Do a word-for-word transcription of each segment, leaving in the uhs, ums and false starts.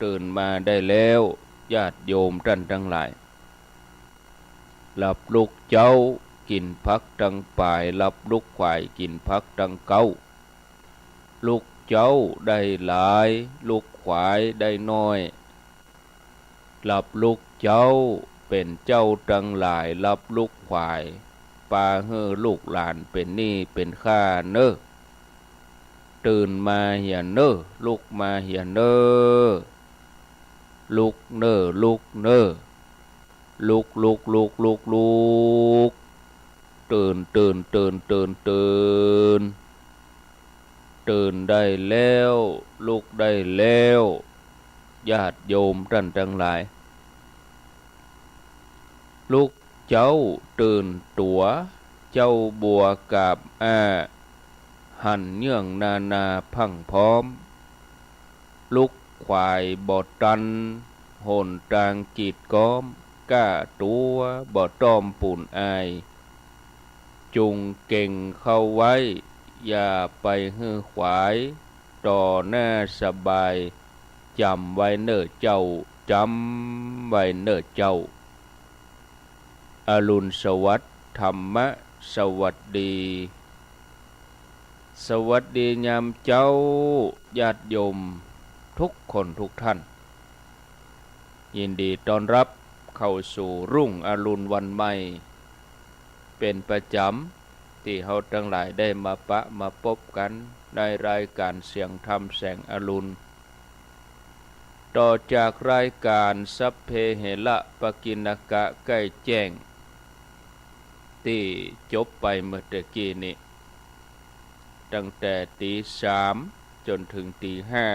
ตื่นมาได้แล้ว ญาติโยมต้านตังหลาย หลับลุกเจ๊า กิ๋นผักตังป๋าย หลับลุกขวาย กิ๋นผักตังเก๊า ลุกเจ๊าได้หลาย ลุกขวายได้น้อย หลับลุกเจ๊า เป๋นเจ้าตังหลาย หลับลุกขวาย ปาหื้อลูกหลานเป๋นหนี้เป๋นข้าเน่อ ตื่นมาเหียเน่อ ลุกมาเหียเน่อ ลุกเน่อ ลุกเน่อ ลุก ลุก ลุก ลุก ลุก ตื่น ตื่น ตื่น ตื่น ตื่น ตื่นได้แล้ว ลุกได้แล้ว ญาติโยมต้านตังหลาย ลุกเจ๊าตื่นตั๋ว เจ๊าบัวกาบอ้า หันเยื่องนานาพรั่งพร้อม ลุกขวายบ่ตัน หนตางกีดก๊อม ก้าตั๋วบ่ต้องปูนอาย จุงเก่งเข้าไว้ อย่าไปหื้อขวาย ต่อหน้าสบาย จ๋ำไว้เน่อเจ้า จ๋ำไว้เน่อเจ้า อรุณสวัสดิ์ ธรรมะสวัสดี สวัสดียามเจ๊า ญาติโยมทุกคนทุกท่าน ยินดีต้อนรับเข้าสู่รุ่งอรุณวันใหม่ เป๋นประจ๋ำ ตี้เฮาตังหลายได้มาปะมาปบกั๋น ในรายก๋านเสียงธรรมแสงอรุณ ต่อจากรายก๋านสัพเพเหระปกิณกะใก้แจ้ง ตี้จบไปเมื่อตะกี้นี้ ตั้งแต่ตี๋สามจ๋นเถิงตี๋ห้า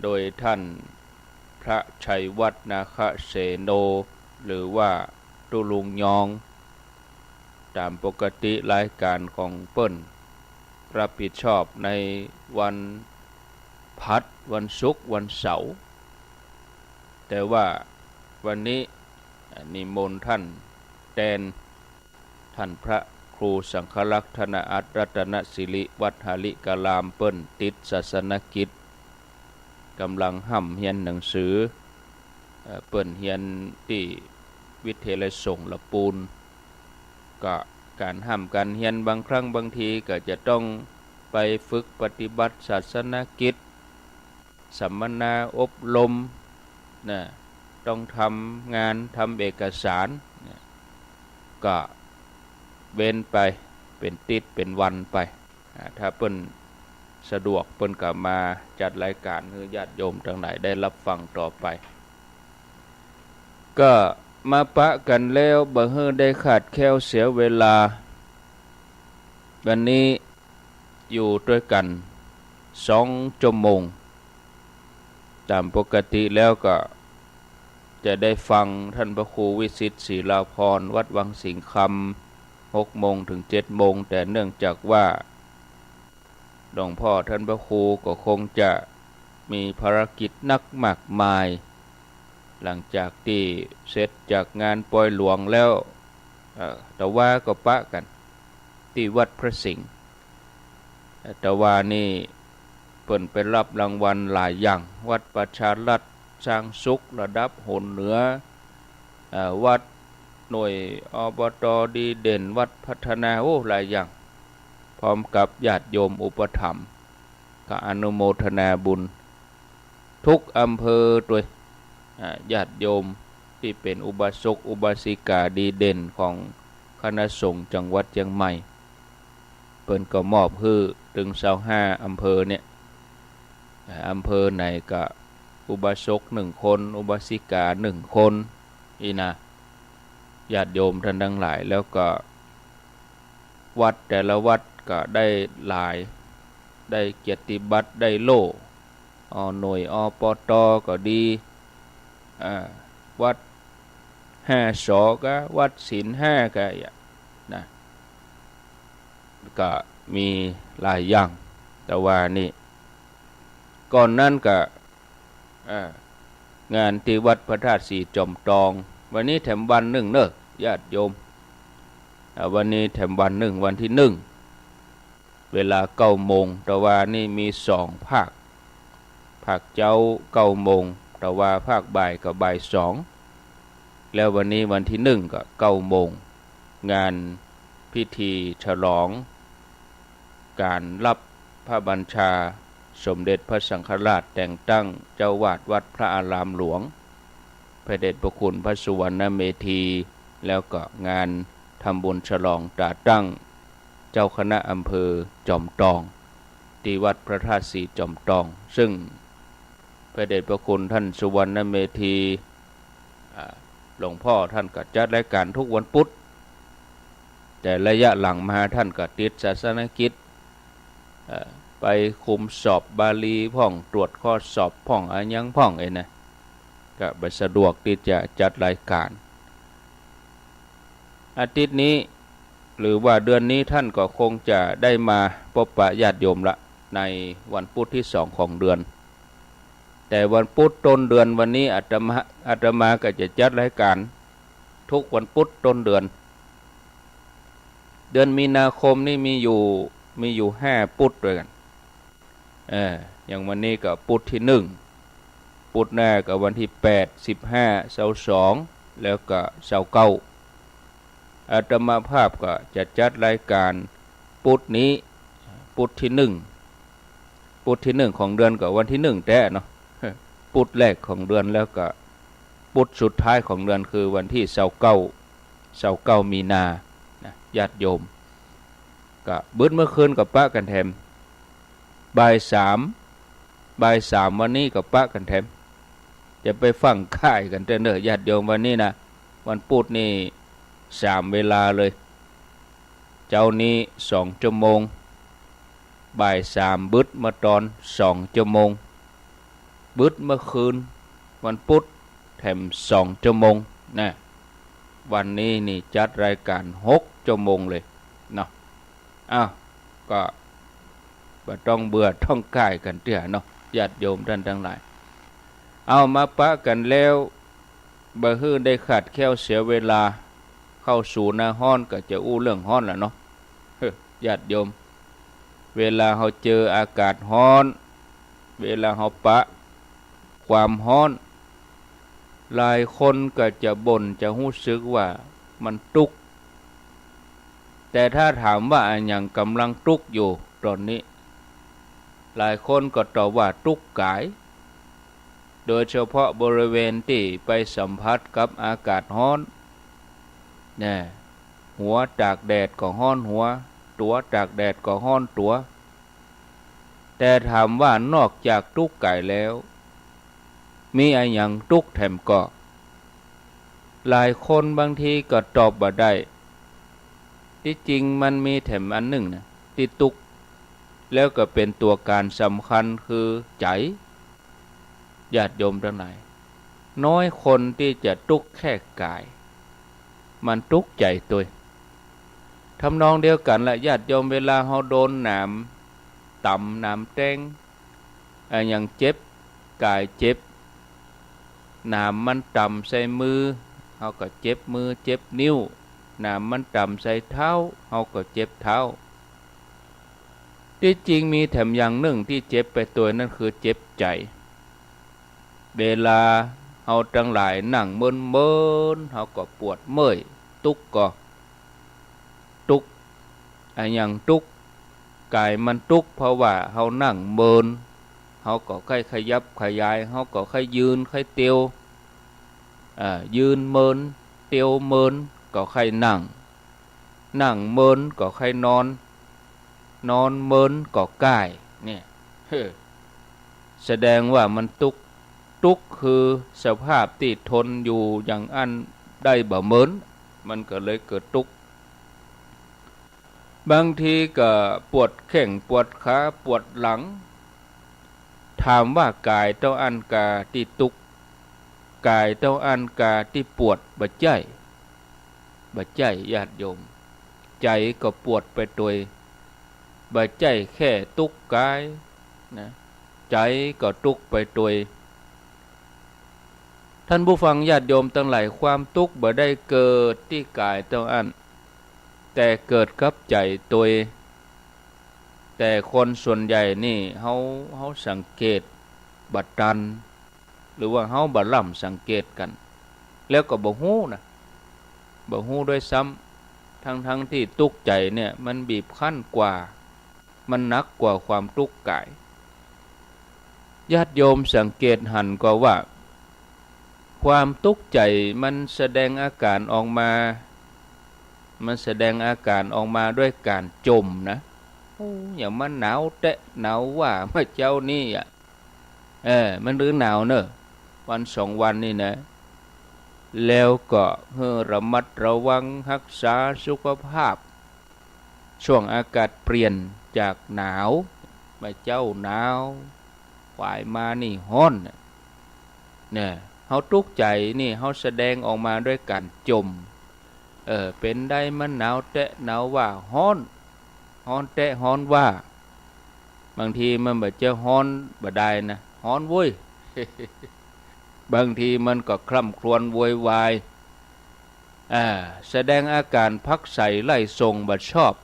โดยต้านพระชัยวัฒน์ นาคเสโน หรือว่าตุ๊ลุงยอง ต๋ามปกติรายก๋านของเปิ้น รับผิดชอบในวันพฤหัส วันศุกร์ วันเสาร์ แต่ว่าวันนี้ อ่า นิมนต์ต้านแตน ต้านพระครูสังฆรักษ์ ธนอัตรรัตนสิริ วัดหริกราม เปิ้นติดศาสนกิจ ก๋ำลังฮ่ำเฮียนหนังสือ เอ่อ เปิ้นเฮียนตี้วิทยาลัยสงฆ์ละปูน ก็ก๋านฮ่ำก๋านเฮียนบางครั้งบางทีก็จะต้องไปฝึกปฏิบัติศาสนกิจ สัมมนาอบรม นะ ต้องทำงาน ทำเอกสาร นะ ก็เว้นไป เป๋นติดเป๋นวันไป อ่า ถ้าเปิ้นสะดวกเปิ้นก็มาจัดรายก๋านหื้อญาติโยมตังหลายได้รับฟังต่อไป ก็มาปะกั๋นแล้ว บ่หื้อได้ขาดแคลนเสียเวลา วันนี้อยู่ตวยกั๋นสองชั่วโมง ต๋ามปกติแล้วก็จะได้ฟังต้านพระครูวิสิทธิ์ ศรีลาภรณ์ วัดวังสิงห์คำ หกโมงเถิงเจ็ดโมง แต่เนื่องจากว่าหลวงพ่อต้านพระครูก็คงจะมีภารกิจหนักมากมาย หลังจากตี้เสร็จจากงานปอยหลวงแล้ว เอ่อ ตะวาก็ปะกั๋นตี้วัดพระสิงห์ ตะวานี่เปิ้นไปฮับรางวัลหลายอย่าง วัดประชารัฐสร้างสุขระดับหนเหนือ เอ่อ วัดหน่วย อบต. ดีเด่น วัดพัฒนา โอ้ หลายอย่าง พร้อมกับญาติโยมอุปถัมภ์ ก็อนุโมทนาบุญทุกอำเภอตวย อ่า ญาติโยมตี้เป๋นอุบาสกอุบาสิกาดีเด่นของคณะสงฆ์จังหวัดเจียงใหม่ เปิ้นก็มอบหื้อเถิงซาวห้าอำเภอเนี่ย อ่า อำเภอไหนก็อุบาสกหนึ่งคน อุบาสิกาหนึ่งคน อี้นะ ญาติโยมต้านตังหลาย แล้วก็วัดแต่ละวัดก็ได้หลาย ได้เกียรติบัตร ได้โล่ อ หน่วย อบต. ก็ดี อ่า วัดห้าสอ ก็ วัดศีลห้า ก็ นะ ก็มีหลายอย่าง ตะวานี่ ก่อนนั้นก็ อ่า งานตี้วัดพระธาตุศรีจอมตอง วันนี้แถมวันนึ่งเน่อ ญาติโยม อ่า วันนี้แถมวันนึ่ง วันตี้นึ่ง เวลาเก้าโมง ตะวานี่มีสองภาค ภาคเจ๊าเก้าโมง แต่ว่าภาคบ่ายก็บ่ายสอง แล้ววันนี้วันที่หนึ่งก็เก้าโมง งานพิธีฉลอง ก๋านฮับพระบัญชาสมเด็จพระสังฆราชแต่งตั้งเจ้าอาวาสวัดพระอารามหลวง พระเดชพระคุณพระสุวรรณเมธี แล้วก็งานทำบุญฉลองตราตั้งเจ้าคณะอำเภอจอมตอง ตี้วัดพระธาตุสีจอมตอง ซึ่งพระเดชพระคุณท่านสุวรรณเมธี อ่า หลวงพ่อท่านก็จัดรายก๋านทุกวันพุธ แต่ระยะหลังมาท่านก็ติดศาสนกิจ เอ่อ ไปคุมสอบบาลีพ่อง ตรวจข้อสอบพ่อง อะหยังพ่องเองนะ ก็บ่สะดวกตี้จะจัดรายก๋าน อาทิตย์นี้ หรือว่าเดือนนี้ท่านก็คงจะได้มาปบปะญาติโยมละ ในวันพุธที่สองของเดือน แต่วันพุธต้นเดือนวันนี้อาตมา อาตมาก็จะจัดรายก๋านทุกวันพุธต้นเดือน เดือนมีนาคมนี่มีอยู่ มีอยู่ห้าพุธตวยกั๋น เออ อย่างวันนี้ก็พุธที่หนึ่ง พุธหน้าก็วันที่แปด สิบห้า ซาวสอง แล้วก็ซาวเก้า อาตมาภาพก็จะจัดรายก๋านพุธนี้ พุธที่หนึ่ง พุธที่หนึ่งของเดือนก็วันที่หนึ่งแต๊เนาะ พุธแรกของเดือน แล้วก็พุธสุดท้ายของเดือนคือวันที่ซาวเก้า ซาวเก้ามีนานะ ญาติโยม ก็บึดเมื่อคืนก็ปะกั๋นแถม บ่ายสาม บ่ายสามวันนี้ก็ปะกั๋นแถม จะไปฟั่งค่ายกั๋นเต๊อะเน่อญาติโยมวันนี้นะ วันพุธนี่สามเวลาเลย เจ๊านี้สองชั่วโมง บ่ายสามบึดมาตอนสองชั่วโมง บึดเมื่อคืนวันพุธแถมสองชั่วโมงนะ วันนี้นี่จัดรายก๋านหกชั่วโมงเลยเนาะ อ้าว ก็บ่ต้องเบื่อต้องก่ายกั๋นเตื้อเนาะ ญาติโยมต้านตังหลาย เอามาปะกั๋นแล้ว บ่หื้อได้ขาดแคลนเสียเวลา เข้าสู่หน้าฮ้อนก็จะอู้เรื่องฮ้อนละเนาะ เฮ้อ ญาติโยม เวลาเฮาเจออากาศฮ้อน เวลาเฮาปะความฮ้อน หลายคนก็จะบ่น จะฮู้สึกว่ามันตุ๊กข์ แต่ถ้าถามว่าอะหยังก่ำลังตุ๊กข์อยู่ต๋อนนี้ หลายคนก็ตอบว่าตุ๊กข์ก๋าย โดยเฉพาะบริเวณตี้ไปสัมผัสกับอากาศฮ้อน แน่ หัวตากแดดก็ฮ้อนหัว ตั๋วตากแดดก็ฮ้อนตั๋ว แต่ถามว่านอกจากตุ๊กข์ก๋ายแล้ว มีอะหยังตุ๊กข์แถมก่อ หลายคนบางทีก็ตอบบ่ได้ ตี้จริงมันมีแถมอันนึ่งนะ ตี้ตุ๊กข์ แล้วก็เป๋นตั๋วก๋านสำคัญคือใจ๋ ญาติโยมตังหลาย น้อยคนตี้จะตุ๊กข์แค่ก๋าย มันตุ๊กข์ใจ๋ตวย ทำนองเดียวกั๋นละญาติโยม เวลาเฮาโดนหนามต๋ำ หนามแตง อะหยังเจ็บ ก๋ายเจ็บ หนามมันต๋ำใส่มือ เฮาก็เจ็บมือเจ็บนิ้ว หนามมันต๋ำใส่เท้า เฮาก็เจ็บเท้า ตี้จริงมีแถมอย่างนึ่งตี้เจ็บไปตวย นั่นคือเจ็บใจ๋ เวลาเฮาตังหลายนั่งเมินๆ เฮาก็ปวดเมื่อย ตุ๊กข์ก่อ ตุ๊กข์ อะหยังตุ๊กข์ ก๋ายมันตุ๊กข์เพราะว่าเฮานั่งเมิน เฮาก็ใค่ขยับขยาย เฮาก็ใค่ยืนใค่เตียว อ่า ยืนเมิน เตียวเมิน ก็ใค่นั่ง นั่งเมิน ก็ใค่นอน นอนเมิน ก็ก้าย เนี่ย เฮ้อ แสดงว่ามันตุ๊กข์ ตุ๊กข์คือสภาพตี้ทนอยู่อย่างอั้นได้บ่เมิน มันก็เลยเกิดตุ๊กข์ บางทีก็ปวดแข้งปวดขาปวดหลัง ถามว่าก๋ายเต้าอั้นกาตี้ตุ๊กข์ ก๋ายเต้าอั้นกาตี้ปวด บ่ใจ้ บ่ใจ้ ญาติโยม ใจ๋ก็ปวดไปตวย บ่ใจ้แค่ตุ๊กข์ก๋ายนะ ใจ๋ก็ตุ๊กข์ไปตวย ท่านผู้ฟังญาติโยมตังหลาย ความตุ๊กข์บ่ได้เกิดตี้ก๋ายเต้าอั้น แต่เกิดกับใจ๋ตวย แต่คนส่วนใหญ่นี่ เฮา เฮาสังเกต บ่ตัน หรือว่าเฮาบ่ล้ำสังเกตกั๋น แล้วก็บ่ฮู้นะ บ่ฮู้ด้วยซ้ำ ทั้งๆ ตี้ตุ๊กใจ๋เนี่ยมันบีบคั้นกว่า มันหนักกว่าความตุ๊กข์ก๋าย ญาติโยมสังเกตหันก่อว่า ความตุ๊กข์ใจ๋มันแสดงอาก๋านออกมา มันแสดงอาก๋านออกมาด้วยก๋านจ่มนะ โอ้ อย่างมันหนาวแต๊หนาวว่าเมื่อเจ๊านี้อะ เออ มันหื้อหนาวเน่อ วันสองวันนี่นะ แล้วก็หื้อระมัดระวังฮักษาสุขภาพ ช่วงอากาศเปลี่ยนจากหนาว เมื่อเจ๊าหนาว ขวายมานี่ฮ้อนน่ะ เนี่ย เฮาตุ๊กข์ใจ๋นี่ เฮาแสดงออกมาด้วยก๋านจ่ม เออ เป๋นใดมันหนาวแต๊หนาวว่า ฮ้อน ฮ้อนแต๊ฮ้อนว่า บางทีมันบ่ใจ้ฮ้อนบ่ดายนะ ฮ้อนโว้ย บางทีมันก็คร่ำครวญโวยวาย อ่า แสดงอาก๋านผักใสไล่ส่งบ่ชอบ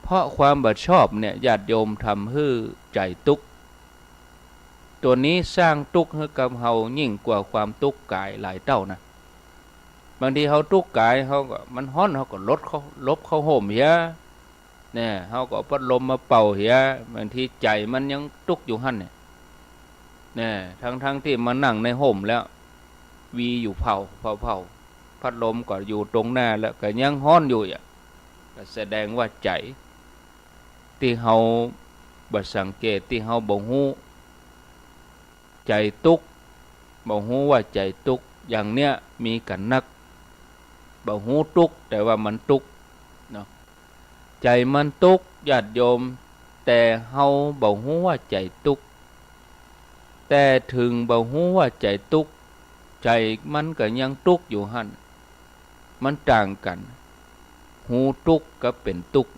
เพราะความบ่ชอบเนี่ย ญาติโยมทำหื้อใจ๋ตุ๊กข์ ตั๋วนี้สร้างตุ๊กข์หื้อกับเฮายิ่งกว่าความตุ๊กข์ก๋ายหลายเต้านะ บางทีเฮาตุ๊กข์ก๋าย เฮาก็ มันฮ้อน เฮาก็หลบเข้า หลบเข้าฮ่มเหีย เนี่ย เฮาก็เอาพัดลมมาเป่าเหีย บางทีใจ๋มันยังตุ๊กข์อยู่หั้นเนี่ย เนี่ย ทั้งๆ ตี้มานั่งในฮ่มแล้ว วีอยู่เผ่า เผ่าๆ พัดลมก็อยู่ตรงหน้าแล้ว ก็ยังฮ้อนอยู่อะ ก็แสดงว่าใจ๋ ตี้เฮาบ่สังเกต ตี้เฮาบ่ฮู้ ใจ๋ตุ๊กข์ บ่ฮู้ว่าใจ๋ตุ๊กข์ อย่างเนี้ยมีกั๋นนัก บ่ฮู้ตุ๊กข์ แต่ว่ามันตุ๊กข์เนาะ ใจ๋มันตุ๊กข์ ญาติโยม แต่เฮาบ่ฮู้ว่าใจ๋ตุ๊กข์ แต่เถิงบ่ฮู้ว่าใจ๋ตุ๊กข์ ใจ๋มันก็ยังตุ๊กข์อยู่หั้น มันต่างกั๋น ฮู้ตุ๊กข์กับเป๋นตุ๊กข์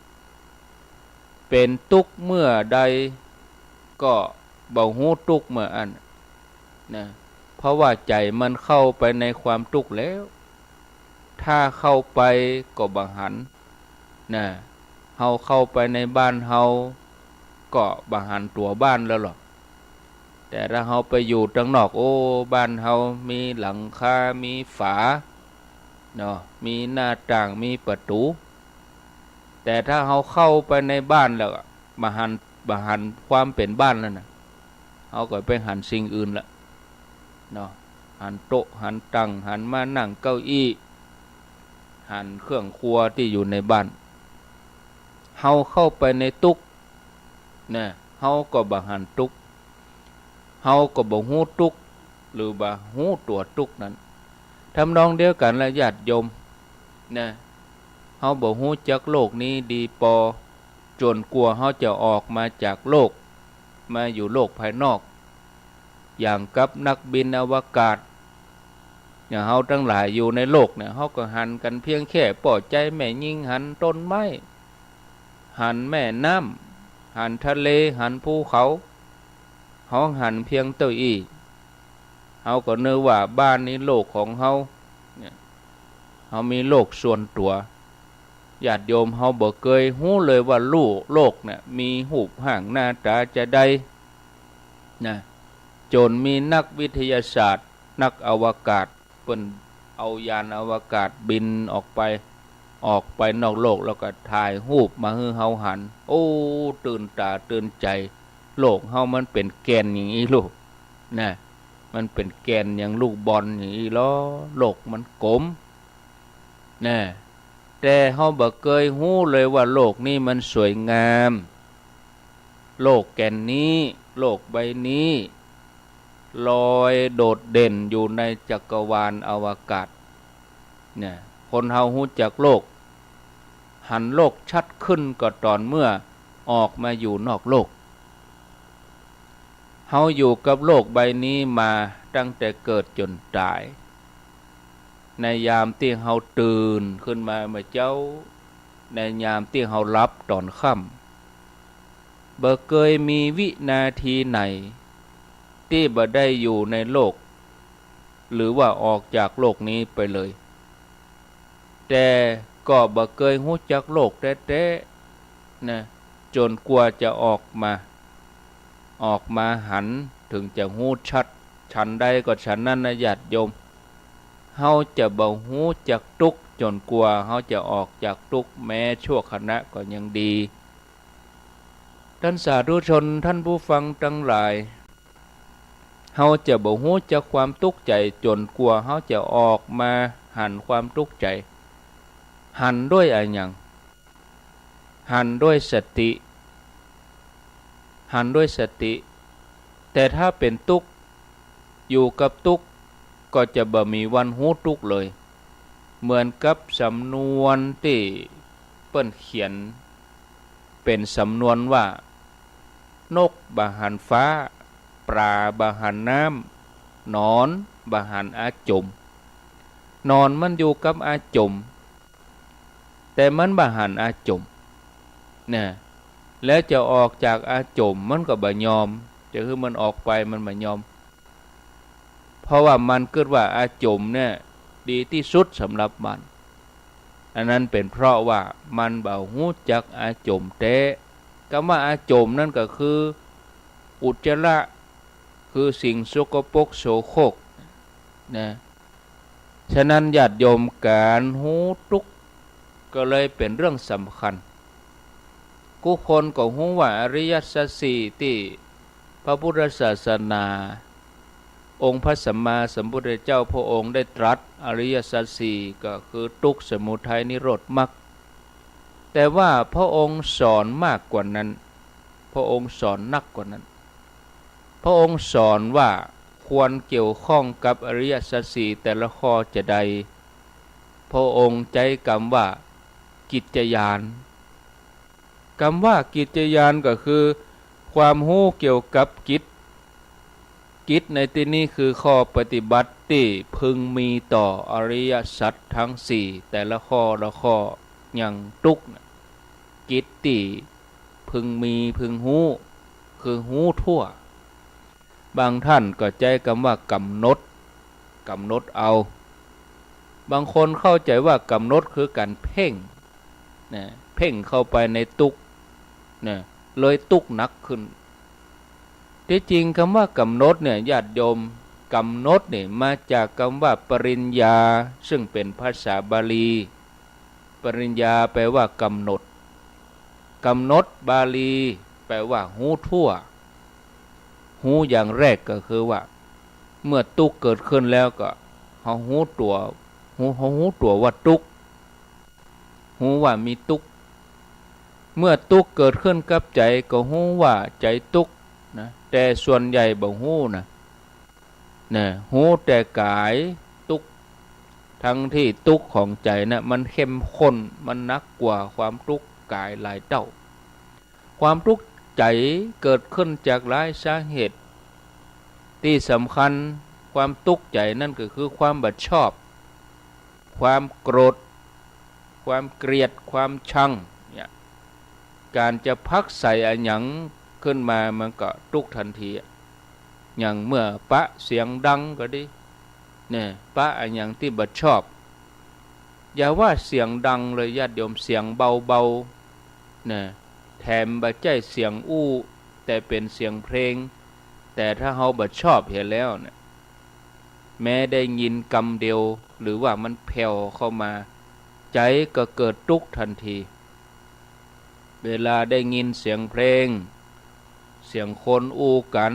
เป๋นตุ๊กข์เมื่อใด ก็บ่ฮู้ตุ๊กข์เมื่ออั้นนะ เพราะว่าใจ๋มันเข้าไปในความตุ๊กข์แล้ว ถ้าเข้าไปก็บ่หัน นะ เฮาเข้าไปในบ้านเฮา ก็บ่หันตั๋วบ้านแล้วหรอก แต่ถ้าเฮาไปอยู่ตังนอก โอ้ บ้านเฮามีหลังคา มีฝา เนาะ มีหน้าต่าง มีประตู๋ แต่ถ้าเฮาเข้าไปในบ้านแล้วอะ บ่หัน บ่หันความเป๋นบ้านแล้วนะ เฮาก็ไปหันสิ่งอื่นละ เนาะ หันโต๊ะ หันตัง หันม่านั่งเก้าอี้ หันเครื่องครัวตี้อยู่ในบ้าน เฮาเข้าไปในตุ๊กข์ นะ เฮาก็บ่หันตุ๊กข์ เฮาก็บ่ฮู้ตุ๊กข์ หรือบ่ฮู้ตั๋วตุ๊กข์นั้น ทำนองเดียวกั๋นละญาติโยม นะ เฮาบ่ฮู้จักโลกนี้ดีปอ จ๋นกว่าเฮาจะออกมาจากโลก มาอยู่โลกภายนอก อย่างกับนักบินอวกาศ อย่างเฮาตังหลายอยู่ในโลกเนี่ย เฮาก็หันกั๋นเพียงแค่ป้อใจ๋แม่ญิง หันต้นไม้ หันแม่น้ำ หันทะเล หันภูเขา เฮาหันเพียงเต้าอี้ เฮาก็นึกว่าบ้านนี้โลกของเฮา เนี่ย เฮามีโลกส่วนตั๋ว ญาติโยมเฮาบ่เกยฮู้เลยว่าลู่ โลกเนี่ยมีฮูปฮ่างหน้าต๋าจาใด นะ จ๋นมีนักวิทยาศาสตร์ นักอวกาศ เปิ้นเอายานอวกาศบินออกไป ออกไปนอกโลกแล้วก็ถ่ายฮูปมาหื้อเฮาหัน โอ้ ตื่นต๋าตื่นใจ๋ โลกเฮามันเป๋นแก๋นอย่างอี้ลูก นะ มันเป๋นแก๋นอย่างลูกบอลอย่างอี้ลอ โลกมันก๋ม นะ แต่เฮาบ่เกยฮู้เลยว่าโลกนี้มันสวยงาม โลกแก๋นนี้ โลกใบนี้ ลอยโดดเด่นอยู่ในจักรวาลอวกาศ เนี่ย คนเฮาฮู้จักโลก หันโลกชัดขึ้นก็ต๋อนเมื่อออกมาอยู่นอกโลก เฮาอยู่กับโลกใบนี้มาตั้งแต่เกิดจ๋นต๋าย ในยามตี้เฮาตื่นขึ้นมาเมื่อเจ๊า ในยามตี้เฮาหลับต๋อนค่ำ บ่เกยมีวินาทีไหนตี้บ่ได้อยู่ในโลก หรือว่าออกจากโลกนี้ไปเลย แต่ก็บ่เกยฮู้จักโลกแต๊ๆ นะ จ๋นกว่าจะออกมา ออกมาหัน เถิงจะฮู้ชัด ฉันใดก็ฉันนั้นนะญาติโยม เฮาจะบ่ฮู้จักตุ๊กข์จ๋นกว่าเฮาจะออกจากตุ๊กข์ แม้ชั่วขณะก็ยังดี ต้านสาธุชน ต้านผู้ฟังตังหลาย เฮาจะบ่ฮู้จักความตุ๊กข์ใจ๋จ๋นกว่าเฮาจะออกมาหันความตุ๊กข์ใจ๋ หันด้วยอะหยัง หันด้วยสติ หันด้วยสติ แต่ถ้าเป๋นตุ๊กข์ อยู่กับตุ๊กข์ ก็จะบ่มีวันฮู้ตุ๊กข์เลย เหมือนกับสำนวนตี้เปิ้นเขียน เป๋นสำนวนว่า นกบ่หันฟ้า ป๋าบ่หันน้ำ หนอนบ่หันอาจ๋ม หนอนมันอยู่กับอาจ๋ม แต่มันบ่หันอาจ๋ม นะ แล้วจะออกจากอาจ๋มมันก็บ่ยอม จะหื้อมันออกไปมันบ่ยอม เพราะว่ามันกึ๊ดว่าอาจ๋มเนี่ยดีตี้สุดสำหรับมัน อันนั้นเป๋นเพราะว่ามันบ่ฮู้จักอาจ๋มแต๊ กำว่าอาจ๋มนั้นก็คืออุจจาระ คือสิ่งสกปรกโสโครก นะ ฉะนั้นญาติโยม ก๋านฮู้ตุ๊กข์ก็เลยเป๋นเรื่องสำคัญ กู้คนก็ฮู้ว่าอริยสัจสี่ตี้พระพุทธศาสนา องค์พระสัมมาสัมพุทธเจ้าพระองค์ได้ตรัสอริยสัจสี่ ก็คือตุ๊กข์ สมุทัย นิโรธ มรรค แต่ว่าพระองค์สอนมากกว่านั้น พระองค์สอนนักกว่านั้น พระองค์สอนว่าควรเกี่ยวข้องกับอริยสัจสี่แต่ละข้อจาใด พระองค์ใจ๊กำว่ากิจญาณ กำว่ากิจญาณก็คือความฮู้เกี่ยวกับกิจ กิจในตี้นี้คือข้อปฏิบัติตี้พึงมีต่ออริยสัจตังสี่แต่ละข้อละข้อ อย่างตุ๊กข์น่ะ กิจตี้พึงมีพึงฮู้ คือฮู้ทั่ว บางต้านก็ใจ๊กำว่ากำหนด กำหนดเอา บางคนเข้าใจ๋ว่ากำหนดคือก๋านเพ่ง นะ เพ่งเข้าไปในตุ๊กข์ นะ เลยตุ๊กข์หนักขึ้น ตี้จริงกำว่ากำหนดเนี่ย ญาติโยม กำหนดเนี่ยมาจากกำว่าปริญญา ซึ่งเป๋นภาษาบาลี ปริญญาแปลว่ากำหนด กำหนดบาลีแปลว่าฮู้ทั่ว ฮู้อย่างแรกก็คือว่า เมื่อตุ๊กข์เกิดขึ้นแล้วก็ เฮาฮู้ตั๋ว ฮู้ เฮาฮู้ตั๋วว่าตุ๊กข์ ฮู้ว่ามีตุ๊กข์ เมื่อตุ๊กข์เกิดขึ้นกับใจ๋ก็ฮู้ว่าใจ๋ตุ๊กข์นะ แต่ส่วนใหญ่บ่ฮู้นะ นะ ฮู้แต่ก๋ายตุ๊กข์ ตังตี้ตุ๊กข์ของใจ๋น่ะ มันเข้มข้น มันหนักกว่าความตุ๊กข์ก๋ายหลายเต้า ความตุ๊กข์ใจ๋เกิดขึ้นจากหลายสาเหตุ ตี้สำคัญความตุ๊กข์ใจ๋นั่นก็คือความบ่ชอบ ความโกรธ ความเกลียด ความชัง เนี่ย ก๋านจะผลักใส่อะหยังขึ้นมามันก็ตุ๊กข์ตันทีอะ อย่างเมื่อปะเสียงดังก็ดี เนี่ย ปะอะหยังตี้บ่ชอบ อย่าว่าเสียงดังเลยญาติโยม เสียงเบาๆ เนี่ย แถมบ่ใจ้เสียงอู้ แต่เป๋นเสียงเพลง แต่ถ้าเฮาบ่ชอบเหียแล้วเนี่ย แม้ได้ยินกำเดียว หรือว่ามันแผ่วเข้ามา ใจ๋ก็เกิดตุ๊กข์ตันที เวลาได้ยินเสียงเพลง เสียงคนอู้กั๋น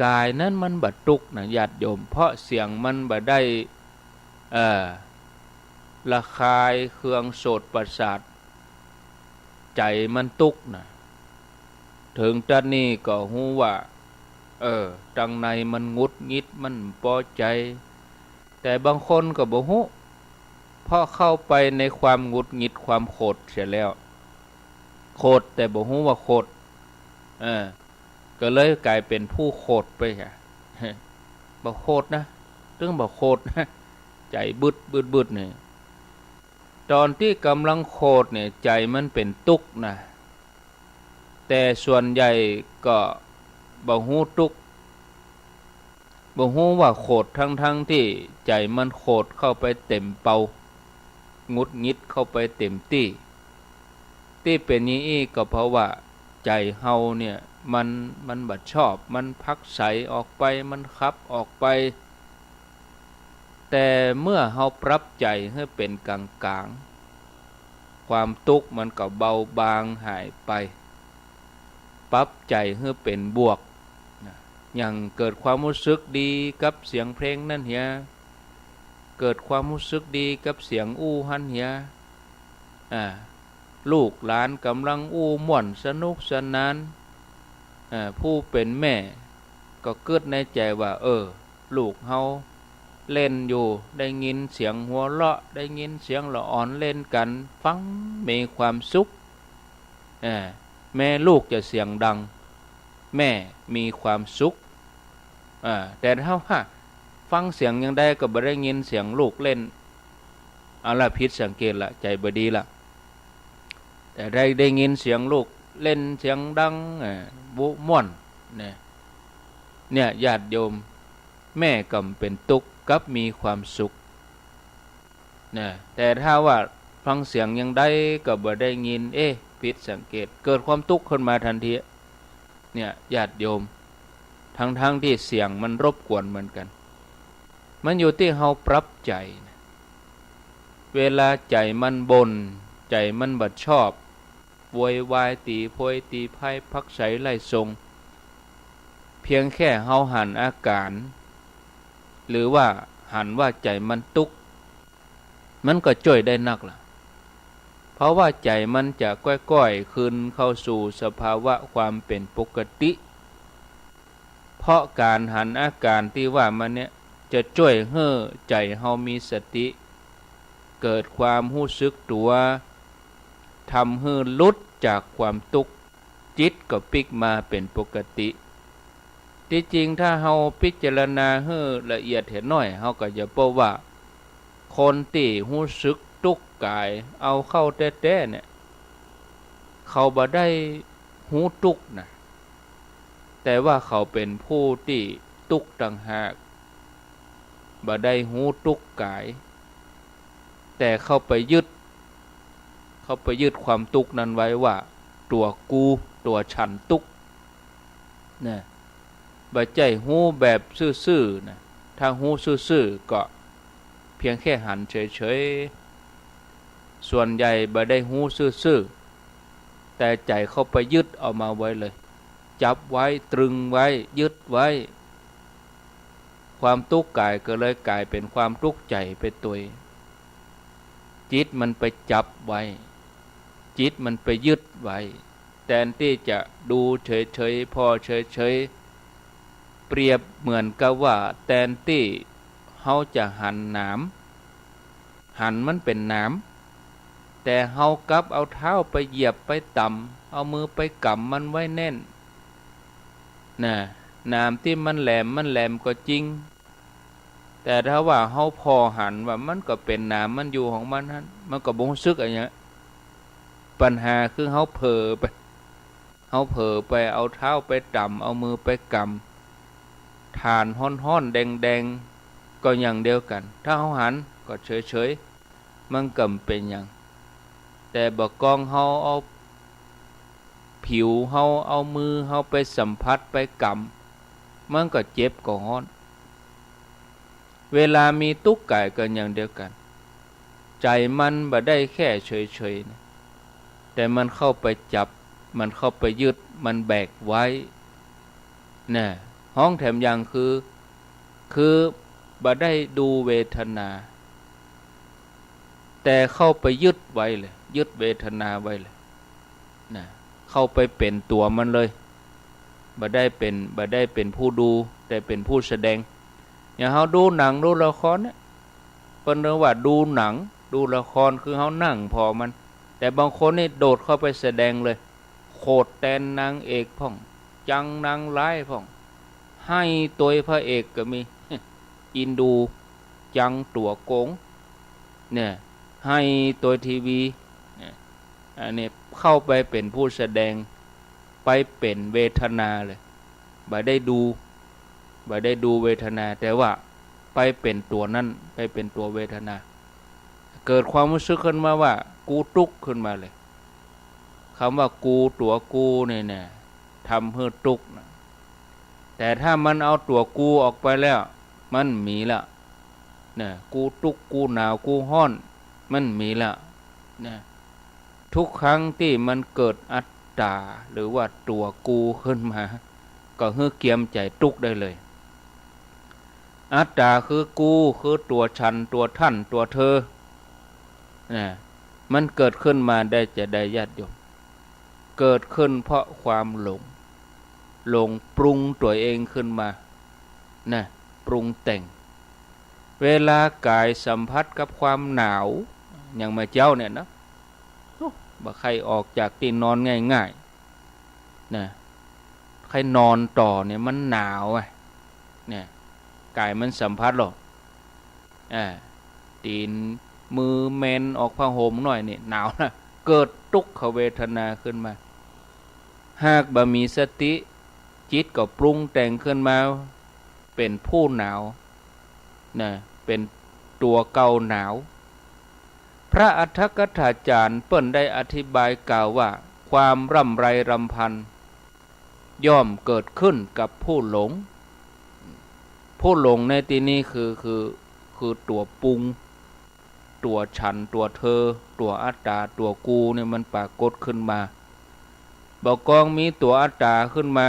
ก๋ายนั้นมันบ่ตุ๊กข์นะญาติโยม เพราะเสียงมันบ่ได้ เอ่อ ระคายเคืองโสตประสาท ใจ๋มันตุ๊กข์นะ เถิงตั๊ดนี้ก็ฮู้ว่า เออ ตังในมันหงุดหงิด มันบ่ปอใจ๋ แต่บางคนก็บ่ฮู้ เพราะเข้าไปในความหงุดหงิด ความโขดเสียแล้ว โขดแต่บ่ฮู้ว่าโขด เออ ก็เลยก๋ายเป๋นผู้โขดไปอะ บ่โขดนะ ตึงบ่โขดนะ ใจ๋บึดบึดบึดนี่ ต๋อนตี้ก่ำลังโขดเนี่ย ใจ๋มันเป๋นตุ๊กข์นะ แต่ส่วนใหญ่ก็บ่ฮู้ตุ๊กข์ บ่ฮู้ว่าโขด ตังๆ ตี้ใจ๋มันโขดเข้าไปเต๋มเปา หงุดหงิดเข้าไปเต๋มตี้ ตี้เป๋นอย่างอี้ก็เพราะว่าใจ๋เฮาเนี่ย มัน มันบ่ชอบ มันผลักไสออกไป มันขับออกไป แต่เมื่อเฮาปรับใจ๋หื้อเป๋นก๋างๆ ความตุ๊กข์มันก็เบาบางหายไป ปรับใจ๋หื้อเป๋นบวก นะ อย่างเกิดความฮู้สึกดีกับเสียงเพลงนั้นเหีย เกิดความฮู้สึกดีกับเสียงอู้หั้นเหีย อ่า ลูกหลานก่ำลังอู้ม่วนสนุกสนาน อ่า ผู้เป๋นแม่ก็กึ๊ดในใจ๋ว่า เออ ลูกเฮาเล่นอยู่ ได้ยินเสียงหัวเราะ ได้ยินเสียงละอ่อนเล่นกั๋น ฟังมีความสุข อ่า แม้ลูกจะเสียงดัง แม่มีความสุข อ่า แต่ถ้าว่าฟังเสียงอย่างใดก็บ่ได้ยินเสียงลูกเล่น เอาละ ผิดสังเกตละ ใจ๋บ่ดีละ แต่ได้ ได้ยินเสียงลูกเล่นเสียงดัง อ่า บุม่วน เนี่ย เนี่ย ญาติโยม แม่ก็บ่เป๋นตุ๊กข์ กลับมีความสุข นะ แต่ถ้าว่าฟังเสียงอย่างใดก็บ่ได้ยิน เอ๊ะ ผิดสังเกต เกิดความตุ๊กข์ขึ้นมาทันที เนี่ย ญาติโยม ทั้งๆ ตี้เสียงมันรบกวนเหมือนกั๋น มันอยู่ตี้เฮาปรับใจ๋นะ เวลาใจ๋มันบ่น ใจ๋มันบ่ชอบ โวยวาย ตี๋โพยตี๋ไพร้ ผลักไสไล่ส่ง เพียงแค่เฮาหันอาก๋าน หรือว่าหันว่าใจ๋มันตุ๊กข์ มันก็จ้วยได้นักละ เพราะว่าใจ๋มันจะก้อยๆ คืนเข้าสู่สภาวะความเป๋นปกติ เพราะก๋านหันอาก๋านตี้ว่ามาเนี่ย จะจ้วยหื้อใจ๋เฮามีสติ เกิดความฮู้สึกตั๋ว ทำหื้อหลุดจากความตุ๊กข์ จิตก็ปิ๊กมาเป๋นปกติ ตี้จริงถ้าเฮาพิจารณาหื้อละเอียดเหียน้อย เฮาก็จะพบว่า คนตี้ฮู้สึกตุ๊กข์ก๋าย เอาเข้าแต๊ๆ เนี่ย เขาบ่ได้ฮู้ตุ๊กข์นะ แต่ว่าเขาเป๋นผู้ตี้ตุ๊กข์ต่างหาก บ่ได้ฮู้ตุ๊กข์ก๋าย แต่เข้าไปยึด เข้าไปยึดความตุ๊กข์นั้นไว้ว่า ตั๋วกู ตั๋วฉันตุ๊กข์ นะ บ่ใจ้ฮู้แบบซื่อๆ นะ ถ้าฮู้ซื่อๆ ก็เพียงแค่หันเฉยๆ ส่วนใหญ่บ่ได้ฮู้ซื่อๆ แต่ใจ๋เข้าไปยึดเอามาไว้เลย จับไว้ ตรึงไว้ ยึดไว้ ความตุ๊กข์ก๋ายก็เลยก๋ายเป๋นความตุ๊กข์ใจ๋ไปตวย จิตมันไปจับไว้ จิตมันไปยึดไว้ แตนตี้จะดูเฉยๆ ผ่อเฉยๆ เปรียบเหมือนกับว่าแตนตี้เฮาจะหันหนาม หันมันเป๋นหนาม แต่เฮากลับเอาเท้าไปเหยียบไปตำ เอามือไปกำมันไว้แน่น น่ะ หนามตี้มันแหลม มันแหลมก็จริง แต่ถ้าว่าเฮาผ่อหันว่ามันก็เป๋นหนามมันอยู่ของมันหั้น มันก็บ่ฮู้สึกอะหยัง ปัญหาคือเฮาเผลอไป เฮาเผลอไปเอาเท้าไปตำ เอามือไปกำ ถ่านฮ้อนๆ แดงๆ ก็อย่างเดียวกั๋น ถ้าเฮาหันก็เฉยๆ มันก็บ่เป๋นหยัง แต่บ่ากองเฮาเอาผิวเฮา เอามือเฮาไปสัมผัสไปกำ มันก็เจ็บก็ฮ้อน เวลามีตุ๊กข์ก๋ายก็อย่างเดียวกั๋น ใจ๋มันบ่ได้แค่เฉยๆ นะ แต่มันเข้าไปจับ มันเข้าไปยึด มันแบกไว้ น่ะ ฮ้องแถมอย่างคือ คือบ่ได้ดูเวทนา แต่เข้าไปยึดไว้เลย ยึดเวทนาไว้เลย น่ะ เข้าไปเป๋นตั๋วมันเลย บ่ได้เป๋น บ่ได้เป๋นผู้ดู แต่เป๋นผู้แสดง อย่างเฮาดูหนังดูละครเนี่ย เปิ้นเรียกว่าดูหนัง ดูละคร คือเฮานั่งผ่อมัน แต่บางคนนี่โดดเข้าไปแสดงเลย โขดแตนนางเอกพ่อง จังนางร้ายพ่อง ไห้ตวยพระเอกก็มี อินดู จังตั๋วโก๋ง เนี่ย ไห้ตวยทีวี เนี่ย อันนี้เข้าไปเป๋นผู้แสดง ไปเป๋นเวทนาเลย บ่ได้ดู บ่ได้ดูเวทนา แต่ว่าไปเป๋นตั๋วนั้น ไปเป๋นตั๋วเวทนา เกิดความฮู้สึกขึ้นมาว่า กูตุ๊กข์ขึ้นมาเลย กำว่ากู ตั๋วกูนี่นะ ทำหื้อตุ๊กข์นะ แต่ถ้ามันเอาตั๋วกูออกไปแล้ว มันบ่มีละ นะ กูตุ๊กข์ กูหนาว กูฮ้อน มันบ่มีละ นะ ทุกครั้งตี้มันเกิดอัตตา หรือว่าตั๋วกูขึ้นมา ก็หื้อเกียมใจ๋ตุ๊กข์ได้เลย อัตตาคือกู คือตั๋วฉัน ตั๋วต้าน ตั๋วเธอ นะ มันเกิดขึ้นมาได้จาใด ญาติโยม เกิดขึ้นเพราะความหลง หลงปรุงตั๋วเองขึ้นมา นะ ปรุงแต่ง เวลากายสัมผัสกับความหนาว อย่างเมื่อเจ๊าเนี่ยนะ โอ้ บ่ใค่ออกจากตี้นอนง่ายๆ นะ ใค่นอนต่อเนี่ยมันหนาวอะ เนี่ย กายมันสัมผัสหรอก อ่า ตี๋น มือแมนออกผ้าห่มหน่อยนี่หนาวนะ เกิดตุ๊กขเวทนาขึ้นมา หากบ่มีสติ จิตก็ปรุงแต่งขึ้นมา เป๋นผู้หนาว นะ เป๋นตั๋วเก่าหนาว พระอัฏฐกถาจารย์เปิ้นได้อธิบายกล่าวว่า ความร่ำไรรำพัน ย่อมเกิดขึ้นกับผู้หลง ผู้หลงในตี้นี้คือ คือ คือตั๋วปรุง ตั๋วฉัน ตั๋วเธอ ตั๋วอัตตา ตั๋วกูเนี่ยมันปรากฏขึ้นมา บ่ากองมีตั๋วอัตตาขึ้นมา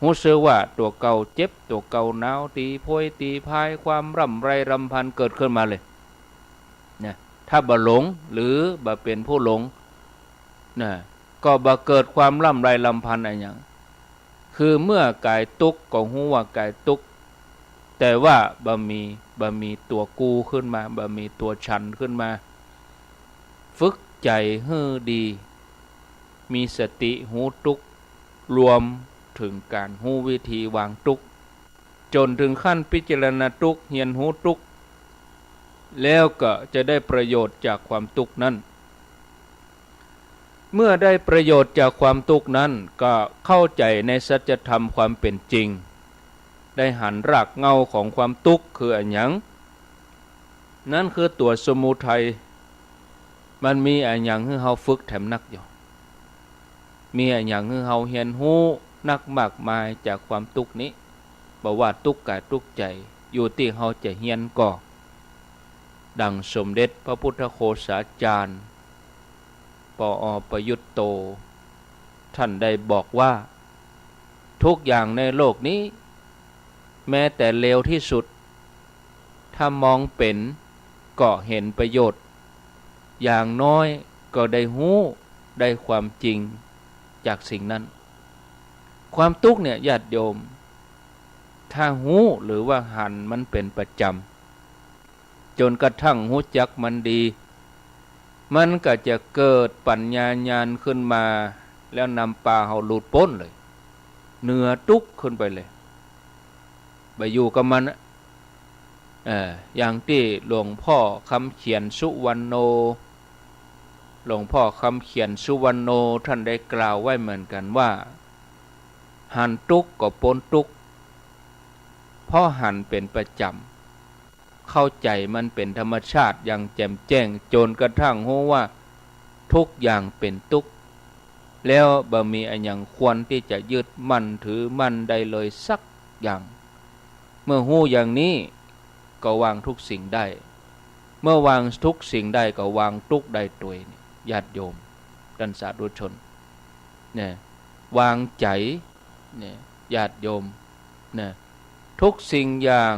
ฮู้สึกว่าตั๋วเก่าเจ็บ ตั๋วเก่าหนาว ตี๋โพยตี๋พาย ความร่ำไรรำพันเกิดขึ้นมาเลย นะ ถ้าบ่หลง หรือบ่เป๋นผู้หลง นะ ก็บ่เกิดความร่ำไรรำพันอะหยัง คือเมื่อกายตุ๊กข์ก็ฮู้ว่ากายตุ๊กข์ แต่ว่าบ่มี บ่มีตั๋วกูขึ้นมา บ่มีตั๋วฉันขึ้นมา ฝึกใจ๋หื้อดี มีสติฮู้ตุ๊กข์ รวมเถิงก๋านฮู้วิธีวางตุ๊กข์ จ๋นเถิงขั้นพิจารณาตุ๊กข์ เฮียนฮู้ตุ๊กข์ แล้วก็จะได้ประโยชน์จากความตุ๊กข์นั้น เมื่อได้ประโยชน์จากความตุ๊กข์นั้น ก็เข้าใจ๋ในสัจธรรมความเป๋นจริง ได้หันรากเหง้าของความตุ๊กข์คืออะหยัง นั้นคือตั๋วสมุทัย มันมีอะหยังหื้อเฮาฝึกแถมนักอยู่ มีอะหยังหื้อเฮาเฮียนฮู้นักมากมายจากความตุ๊กข์นี้ บ่ว่าตุ๊กข์กายตุ๊กข์ใจ๋ อยู่ตี้เฮาจะเฮียนก่อ ดังสมเด็จพระพุทธโฆษาจารย์ ปอ ประยุตโต ท่านได้บอกว่า ทุกอย่างในโลกนี้ แม้แต่เลวที่สุด ถ้ามองเป๋นก็เห็นประโยชน์ อย่างน้อยก็ได้ฮู้ ได้ความจริงจากสิ่งนั้น ความตุ๊กข์เนี่ย ญาติโยม ถ้าฮู้หรือว่าหันมันเป๋นประจ๋ำ จ๋นกระทั่งฮู้จักมันดี มันก็จะเกิดปัญญาญาณขึ้นมา แล้วนำปาเฮาหลุดป๊นเลย เหนือตุ๊กข์ขึ้นไปเลย บ่อยู่กับมันอะ เอ่อ อย่างตี้หลวงพ่อคำเขียนสุวรรณโณ หลวงพ่อคำเขียนสุวรรณโณ ท่านได้กล่าวไว้เหมือนกั๋นว่า หันตุ๊กข์ก็ป๊นตุ๊กข์ เพราะหันเป๋นประจ๋ำ เข้าใจ๋มันเป๋นธรรมชาติอย่างแจ่มแจ้ง จ๋นกระทั่งฮู้ว่าทุกอย่างเป๋นตุ๊กข์ แล้วบ่มีอะหยังควรตี้จะยึดมั่นถือมั่นได้เลยสักอย่าง เมื่อฮู้อย่างนี้ก็วางทุกสิ่งได้ เมื่อวางทุกสิ่งได้ก็วางตุ๊กข์ได้ตวย ญาติโยม ต้านสาธุชน เนี่ย วางใจ๋ เนี่ย ญาติโยม เนี่ย ทุกสิ่งอย่าง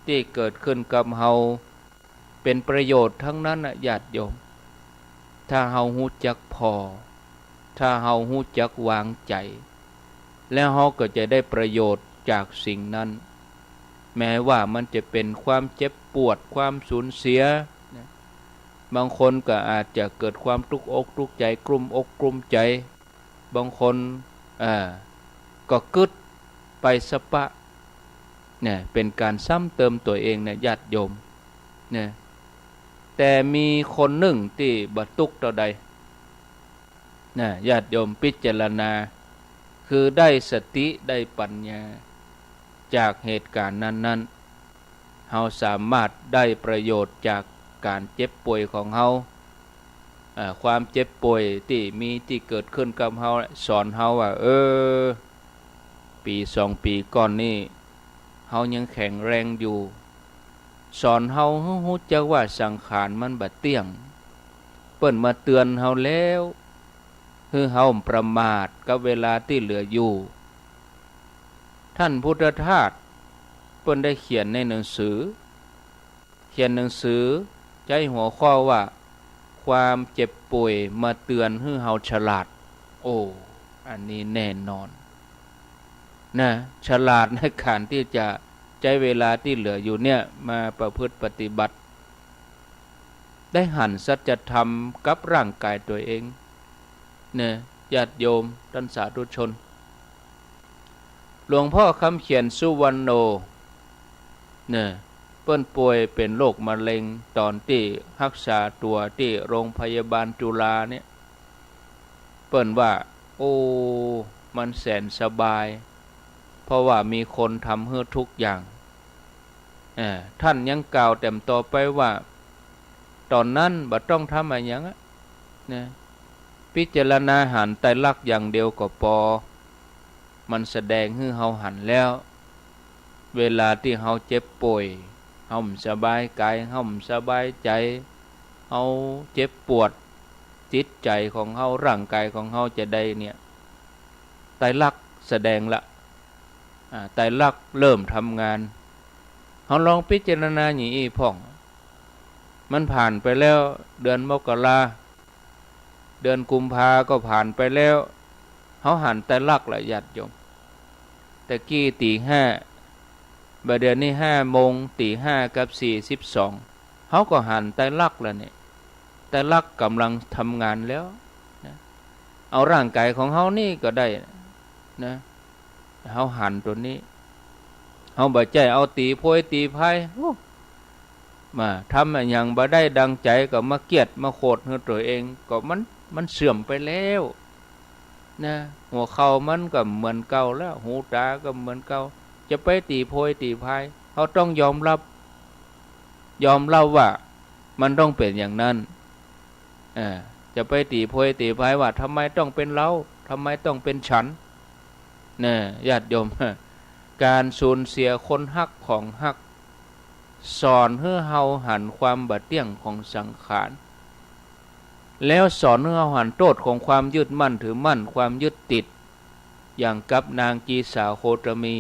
ตี้เกิดขึ้นกับเฮา เป๋นประโยชน์ทั้งนั้นน่ะ ญาติโยม ถ้าเฮาฮู้จักผ่อ ถ้าเฮาฮู้จักวางใจ๋ แล้วเฮาก็จะได้ประโยชน์จากสิ่งนั้น แม้ว่ามันจะเป๋นความเจ็บปวด ความสูญเสีย นะ บางคนก็อาจจะเกิดความตุ๊กอกตุ๊กใจ๋ กลุ้มอกกลุ้มใจ๋ บางคน อ่า ก็กึ๊ดไปสะปะ เนี่ย เป๋นก๋านซ้ำเติมตั๋วเองเนี่ย ญาติโยม เนี่ย แต่มีคนนึ่งตี้บ่ตุ๊กข์เต้าใด นะ ญาติโยมพิจารณา คือได้สติได้ปัญญา จากเหตุก๋ารณ์นั้นๆ เฮาสามารถได้ประโยชน์จากก๋านเจ็บป่วยของเฮา อ่า ความเจ็บป่วยตี้มีตี้เกิดขึ้นกับเฮา สอนเฮาว่า เออ ปี๋สองปี๋ก่อนนี้ เฮายังแข็งแรงอยู่ สอนเฮาหื้อฮู้จักว่าสังขารมันบ่เตี้ยง เปิ้นมาเตือนเฮาแล้ว หื้อเฮาบ่ประมาทกับเวลาตี้เหลืออยู่ ท่านพุทธทาสเปิ้นได้เขียนในหนังสือ เขียนหนังสือใจ๊หัวข้อว่า ความเจ็บป่วยมาเตือนหื้อเฮาฉลาด โอ้ อันนี้แน่นอนนะ ฉลาดในก๋านตี้จะใจ๊เวลาตี้เหลืออยู่เนี่ยมาประพฤติปฏิบัติ ได้หันสัจธรรมกับร่างก๋ายตั๋วเอง เนี่ย ญาติโยมต้านสาธุชน หลวงพ่อคำเขียน สุวรรณโณ เนี่ย เปิ้นป่วยเป๋นโรคมะเร็ง ต๋อนตี้ฮักษาตั๋วตี้โรงพยาบาลจุฬาเนี่ย เปิ้นว่า โอ้ มันแสนสบาย เพราะว่ามีคนทำหื้อทุกอย่าง เอ่อ ท่านยังกล่าวแต้มต่อไปว่า ต๋อนนั้นบ่ต้องทำอะหยังอะ นะ พิจารณาหันไตรลักษณ์อย่างเดียวก็ปอ มันแสดงหื้อเฮาหันแล้ว เวลาตี้เฮาเจ็บป่วย เฮาบ่สบายก๋าย เฮาบ่สบายใจ๋ เฮาเจ็บปวด จิตใจ๋ของเฮา ร่างก๋ายของเฮาจาใดเนี่ย ไตรลักษณ์แสดงละ อ่า ไตรลักษณ์เริ่มทำงาน เฮาลองพิจารณาอย่างอี้พ่อง มันผ่านไปแล้ว เดือนมกรา เดือนกุมภาก็ผ่านไปแล้ว เฮาหันไตรลักษณ์ละญาติโยม แต่กี้ตี๋ห้า บ่าเดี่ยวนี้ห้าโมง ตี๋ห้ากับสี่สิบสอง เฮาก็หันไตรลักษณ์ละเนี่ย ไตรลักษณ์ก๋ำลังทำงานแล้วนะ เอาร่างก๋ายของเฮานี่ก็ได้นะ เฮาหันตั๋วนี้ เฮาบ่ใจ้เอาตี๋โพยตี๋พาย โอ้ มาทำอะหยังบ่ได้ดังใจ๋ก็มาเกลียดมาโขดหื้อตั๋วเอง ก็มัน มันเสื่อมไปแล้วนะ หัวเข่ามันก็บ่เหมือนเก่าแล้ว หูต๋าก็บ่เหมือนเก่า จะไปตี๋โพยตี๋พาย เฮาต้องยอมรับ ยอมรับว่ามันต้องเป๋นอย่างนั้น อ่า จะไปตี๋โพยตี๋พายว่า ทำไมต้องเป๋นเฮา ทำไมต้องเป๋นฉัน เนี่ย ญาติโยม ก๋านสูญเสียคนฮักของฮัก สอนหื้อเฮาหันความบ่เตี้ยงของสังขาร แล้วสอนหื้อเฮาหันโต้ษของความยึดมั่นถือมั่น ความยึดติด อย่างกับนางกีสาโคตมี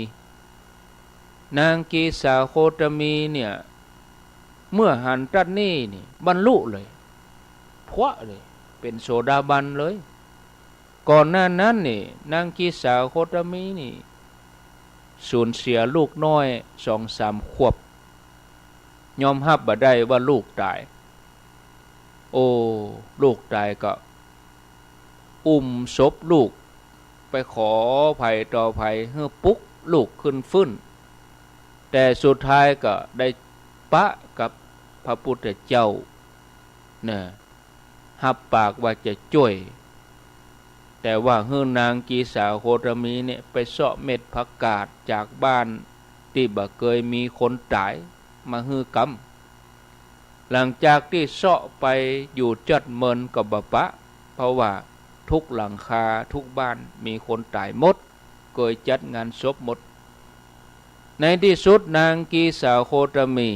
นางกีสาโคตมีเนี่ย เมื่อหันตั๊ดนี้นี่ บรรลุเลย พรวะเลย เป๋นโสดาบันเลย ก่อนหน้านั้นนี่ นางกีสาโคตมีนี่ สูญเสียลูกน้อยสองสามขวบ ยอมฮับบ่ได้ว่าลูกต๋าย โอ้ ลูกต๋ายก็ อุ้มศพลูกไปขอใผต่อใผหื้อปลุกลูกขึ้นฟื้น แต่สุดท้ายก็ได้ปะกับพระพุทธเจ้า นะ ฮับปากว่าจะจ้วย แต่ว่าหื้อนางกีสาโคตมีเนี่ยไปเซาะเม็ดผักกาดจากบ้านตี้บ่เกยมีคนต๋ายมาหื้อกำ หลังจากตี้เซาะไปอยู่จั๊ดเมินก็บ่ปะ เพราะว่าทุกหลังคาทุกบ้านมีคนต๋ายหมด เกยจัดงานศพหมด ในตี้สุดนางกีสาโคตมี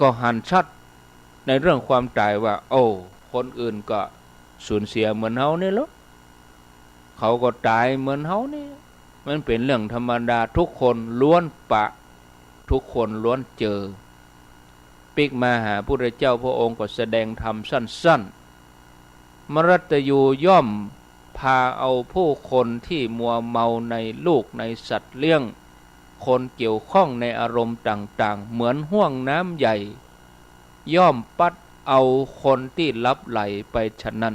ก็หันชัดในเรื่องความต๋ายว่า โอ้ คนอื่นก็สูญเสียเหมือนเฮานี่แหละ เขาก็ต๋ายเหมือนเฮานี่ มันเป๋นเรื่องธรรมดา ทุกคนล้วนปะ ทุกคนล้วนเจอ ปิ๊กมาหาพุทธเจ้า พระองค์ก็แสดงธรรมสั้นๆ มรัตยูย่อมพาเอาผู้คนที่มัวเมาในลูกในสัตว์เลี้ยง คนเกี่ยวข้องในอารมณ์ต่างๆ เหมือนห้วงน้ำใหญ่ ย่อมปั๊ดเอาคนตี้หลับไหลไปฉะนั้น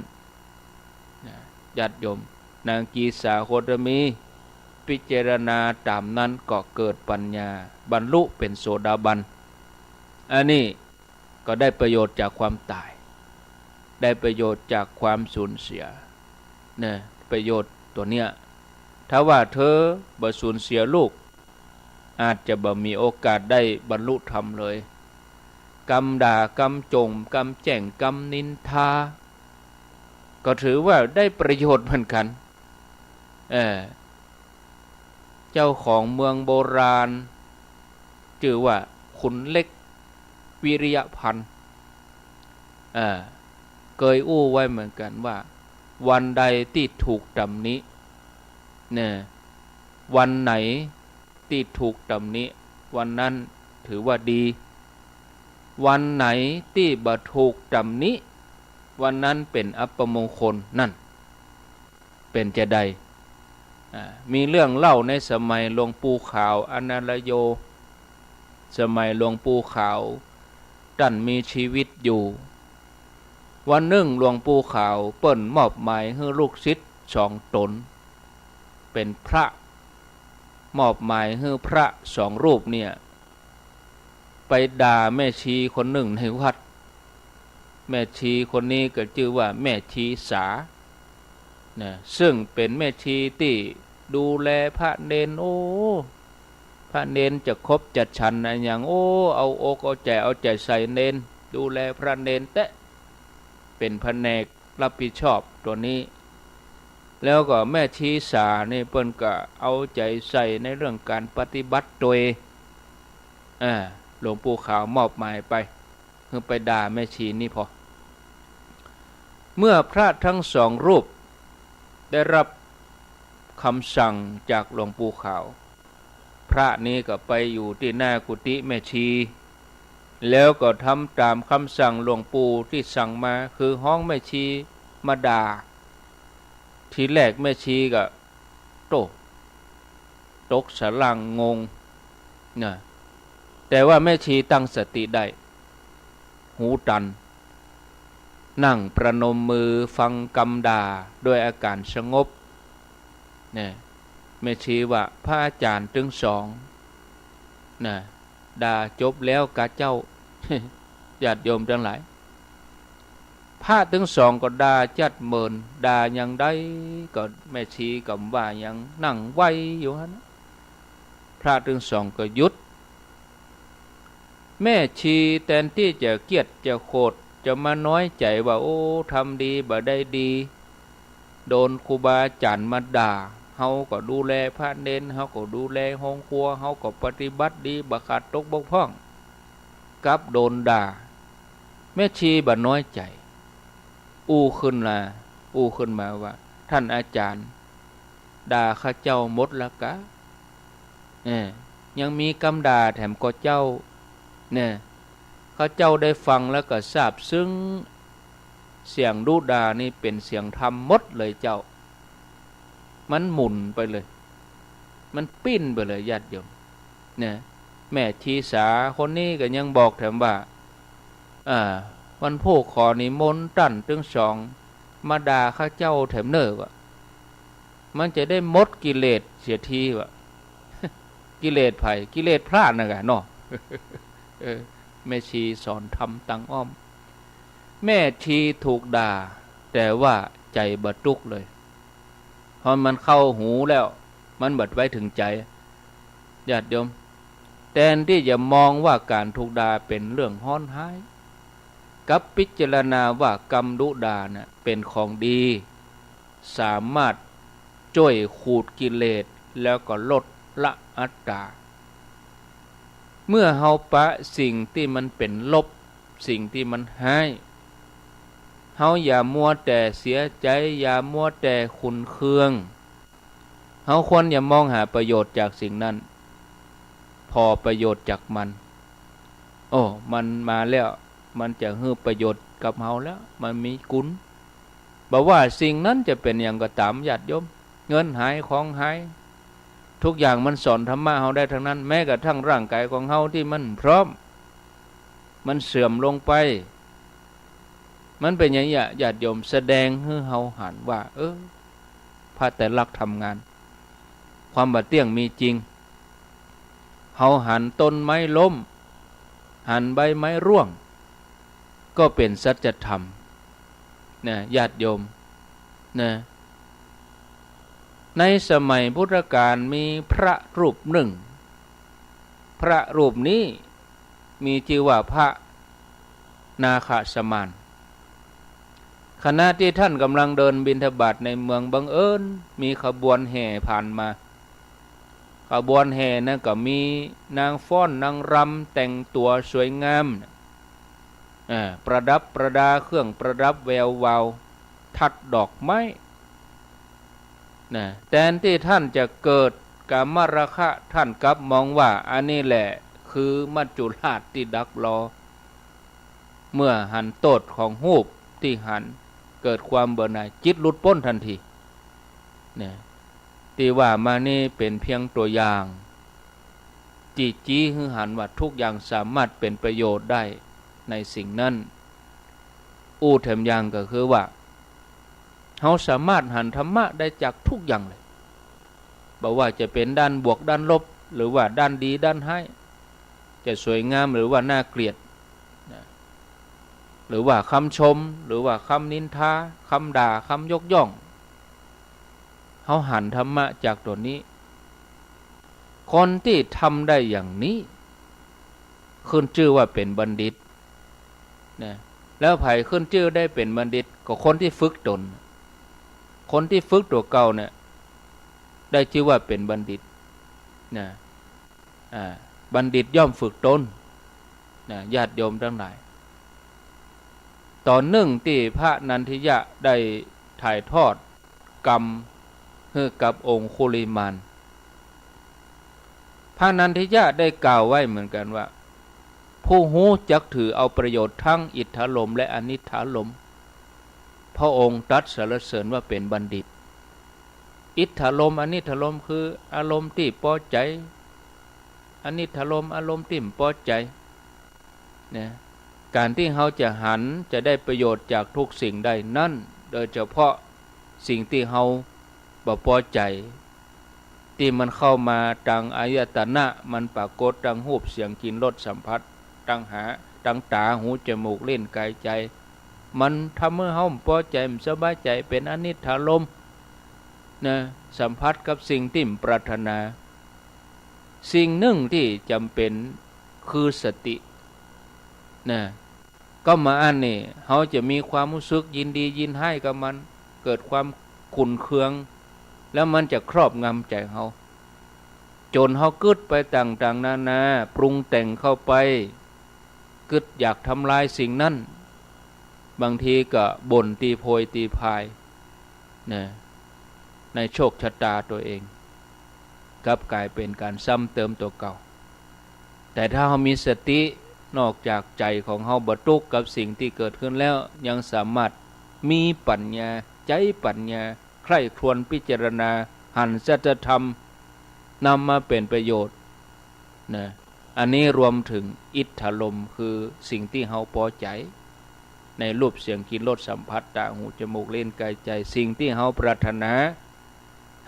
นะ ญาติโยม นางกีสาโคตมี พิจารณาต๋ามนั้นก็เกิดปัญญา บรรลุเป๋นโสดาบัน อันนี้ก็ได้ประโยชน์จากความต๋าย ได้ประโยชน์จากความสูญเสีย นะ ประโยชน์ตั๋วเนี้ย ถ้าว่าเธอบ่สูญเสียลูก อาจจะบ่มีโอกาสได้บรรลุธรรมเลย กำด่า กำจ่ม กำแจ้ง กำนินทา ก็ถือว่าได้ประโยชน์เหมือนกั๋น เออ เจ้าของเมืองโบราณ จื้อว่าขุนเล็กวิริยพันธ์ เออ เกยอู้ไว้เหมือนกั๋นว่า วันใดตี้ถูกตำหนิ เนี่ย วันไหนตี้ถูกตำหนิ วันนั้นถือว่าดี วันไหนตี้บ่ถูกตำหนิ วันนั้นเป๋นอัปมงคล นั่น เป๋นจาใด อ่า มีเรื่องเล่าในสมัยหลวงปู่ขาว อนาลโย สมัยหลวงปู่ขาว ต้านมีชีวิตอยู่ วันนึ่งหลวงปู่ขาวเปิ้นมอบหมายหื้อลูกศิษย์สองต๋น เป๋นพระ มอบหมายหื้อพระสองรูปเนี่ย ไปด่าแม่ชีคนนึ่งในวัด แม่ชีคนนี้ก็จื้อว่าแม่ชีสา นะ ซึ่งเป๋นแม่ชีตี้ดูแลพระเณร โอ้ พระเณรจะขบจะฉันอะหยัง โอ้ เอาอกเอาใจ๋ เอาใจ๋ใส่เณร ดูแลพระเณรแต๊ เป๋นแผนกรับผิดชอบตั๋วนี้ แล้วก็แม่ชีสานี่เปิ้นก็เอาใจ๋ใส่ในเรื่องก๋านปฏิบัติตวย อ่า หลวงปู่ขาวมอบหมายไป หื้อไปด่าแม่ชีนี่พอ เมื่อพระทั้งสองรูปได้รับกำสั่งจากหลวงปู่ขาว พระนี้ก็ไปอยู่ตี้หน้ากุฏิแม่ชี แล้วก็ทำต๋ามกำสั่งหลวงปู่ตี้สั่งมา คือฮ้องแม่ชีมาด่า ทีแรกแม่ชีก็ โต้ ตกสะหลั้งงง นะ แต่ว่าแม่ชีตั้งสติได้ หูตัน นั่งประนมมือฟังกำด่าด้วยอาก๋านสงบ เนี่ย แม่ชีว่า พระอาจ๋ารย์ตึงสอง นะ ด่าจบแล้วกาเจ้า ญาติโยมตังหลาย พระตึงสองก็ด่าจัดเมิน ด่าอย่างใดก็แม่ชีก็บ่ว่าหยัง นั่งไหว้อยู่หั้น พระตึงสองก็หยุด แม่ชีแตนตี้จะเกลียดจะโขด จะมาน้อยใจ๋ว่า โอ้ ทำดีบ่ได้ดี โดนครูบาอาจ๋ารย์มาด่า เฮาก็ดูแลพระเณร เฮาก็ดูแลโฮงครัว เฮาก็ปฏิบัติดี บ่ขาดตกบกพร่อง กลับโดนด่า แม่ชีบ่น้อยใจ๋ อู้ขึ้นมา อู้ขึ้นมาว่า ท่านอาจ๋ารย์ ด่าข้าเจ้าหมดแล้วกา เออ ยังมีกำด่าแถมก่อเจ้า เนี่ย ข้าเจ้าได้ฟังแล้วก็ซาบซึ้ง เสียงดุด่านี่เป๋นเสียงธรรมหมดเลยเจ้า มันหมุนไปเลย มันปิ้นไปเลยญาติโยม เนี่ย แม่ชีสาคนนี้ก็ยังบอกแถมว่า อ่า วันพูกขอนิมนต์ต้านตึงสอง มาด่าข้าเจ้าแถมเน่อวะ มันจะได้หมดกิเลสเสียทีวะ กิเลสใผ กิเลสพระนั่นกะเนาะ เออ แม่ชีสอนธรรมตังอ้อม แม่ชีถูกด่า แต่ว่าใจ๋บ่ตุ๊กเลย เพราะมันเข้าหูแล้ว มันบ่ไปเถิงใจ๋ ญาติโยม แตนตี้จะมองว่าก๋านถูกด่าเป๋นเรื่องฮ้อนฮ้าย กลับพิจารณาว่ากำดุด่าน่ะเป๋นของดี สามารถจ้วยขูดกิเลสแล้วก็ลดละอัตตา เมื่อเฮาปะสิ่งตี้มันเป๋นลบ สิ่งตี้มันฮ้าย เฮาอย่ามัวแต่เสียใจ๋ อย่ามัวแต่ขุ่นเคือง เฮาควรจะมองหาประโยชน์จากสิ่งนั้น ผ่อประโยชน์จากมัน โอ้ มันมาแล้ว มันจะหื้อประโยชน์กับเฮาแล้ว มันมีกุณ บ่ว่าสิ่งนั้นจะเป๋นหยังก็ต๋ามญาติโยม เงินหาย ของหาย ทุกอย่างมันสอนธรรมะเฮาได้ตังนั้น แม้กระทั่งร่างก๋ายของเฮาตี้มันพร้อม มันเสื่อมลงไป มันเป๋นหยังอะ ญาติโยม แสดงหื้อเฮาหันว่า เออ พระไตรลักษณ์ทำงาน ความบ่เตี้ยงมีจริง เฮาหันต้นไม้ล้ม หันใบไม้ร่วง ก็เป๋นสัจธรรม นะ ญาติโยม นะ ในสมัยพุทธกาลมีพระรูปนึ่ง พระรูปนี้มีจื้อว่าพระ นาคสมาน ขณะตี้ต้านก่ำลังเดินบิณฑบาตในเมือง บังเอิญมีขบวนแห่ผ่านมา ขบวนแห่นั้นก็มีนางฟ้อนนางรำแต่งตั๋วสวยงาม อ่า ประดับประดาเครื่องประดับแวววาว ทัดดอกไม้ นะ แตนตี้ต้านจะเกิดกามราคะ ต้านกลับมองว่าอันนี้แหละคือมัจจุราชตี้ดักรอ เมื่อหันโต้ษของฮูปตี้หัน เกิดความเบื่อหน่าย จิตหลุดป๊นตันที เนี่ย ตี้ว่ามานี้เป๋นเปียงตั๋วอย่าง ตี้จี้หื้อหันว่าทุกอย่างสามารถเป๋นประโยชน์ได้ในสิ่งนั้น อู้แถมอย่างก็คือว่า เฮาสามารถหันธรรมะได้จากทุกอย่างเลย บ่ว่าจะเป๋นด้านบวกด้านลบ หรือว่าด้านดีด้านฮ้าย จะสวยงามหรือว่าน่าเกลียด นะ หรือว่าคำชม หรือว่าคำนินทา คำด่า คำยกย่อง เฮาหันธรรมะจากตั๋วนี้ คนตี้ทำได้อย่างนี้ ขึ้นจื้อว่าเป๋นบัณฑิต นะ แล้วใผขึ้นจื้อได้เป๋นบัณฑิต ก็คนตี้ฝึกตน คนตี้ฝึกตั๋วเก่าเนี่ย ได้จื้อว่าเป๋นบัณฑิต นะ อ่า บัณฑิตย่อมฝึกตน นะ ญาติโยมตังหลาย ต๋อนนึ่งตี้พระนันทิยะได้ถ่ายทอดกรรมหื้อกับองคุลิมาน พระนันทิยะได้กล่าวไว้เหมือนกันว่า ผู้ฮู้จักถือเอาประโยชน์ทั้งอิทธารมณ์และอนิทธารมณ์ พระองค์ตรัสสรรเสริญว่าเป๋นบัณฑิต อิทธารมณ์ อนิทธารมณ์ คืออารมณ์ตี้ปอใจ๋ อนิทธารมณ์ อารมณ์ตี้บ่ปอใจ๋ นะ ก๋านตี้เฮาจะหัน จะได้ประโยชน์จากทุกสิ่งได้นั้น โดยเฉพาะสิ่งตี้เฮาบ่ปอใจ๋ ตี้มันเข้ามาตางอายตนะ มันปรากฏตางฮูป เสียง กลิ่น รส สัมผัส ตางหา ตางต๋า หู จมูก ลิ้น ก๋าย ใจ๋ มันทำหื้อเฮาบ่ปอใจ๋ บ่สบายใจ๋ เป๋นอนิทธารมณ์ นะ สัมผัสกับสิ่งตี้บ่ปรารถนา สิ่งนึ่งตี้จ๋ำเป๋นคือสติ นะ ก็มาอั้นนี่ เฮาจะมีความฮู้สึกยินดียินฮ้ายกับมัน เกิดความขุ่นเคือง แล้วมันจะครอบงำใจ๋เฮา จ๋นเฮากึ๊ดไปต่างๆ นานา ปรุงแต่งเข้าไป กึ๊ดอยากทำลายสิ่งนั้น บางทีก็บ่นตีโพยตีพาย นะ ในโชคชะตาตัวเอง กลับกลายเป๋นก๋านซ้ำเติมตั๋วเก่า แต่ถ้าเฮามีสติ นอกจากใจ๋ของเฮาบ่ตุ๊กข์กับสิ่งตี้เกิดขึ้นแล้ว ยังสามารถมีปัญญา ใจ๊ปัญญา ใคร่ครวญพิจารณา หันสัจธรรม นำมาเป๋นประโยชน์ นะ อันนี้รวมเถิงอิทธารมณ์ คือสิ่งตี้เฮาปอใจ๋ ในรูป เสียง กลิ่น รส สัมผัส ต๋า หู จมูก ลิ้น ก๋าย ใจ๋ สิ่งตี้เฮาปรารถนา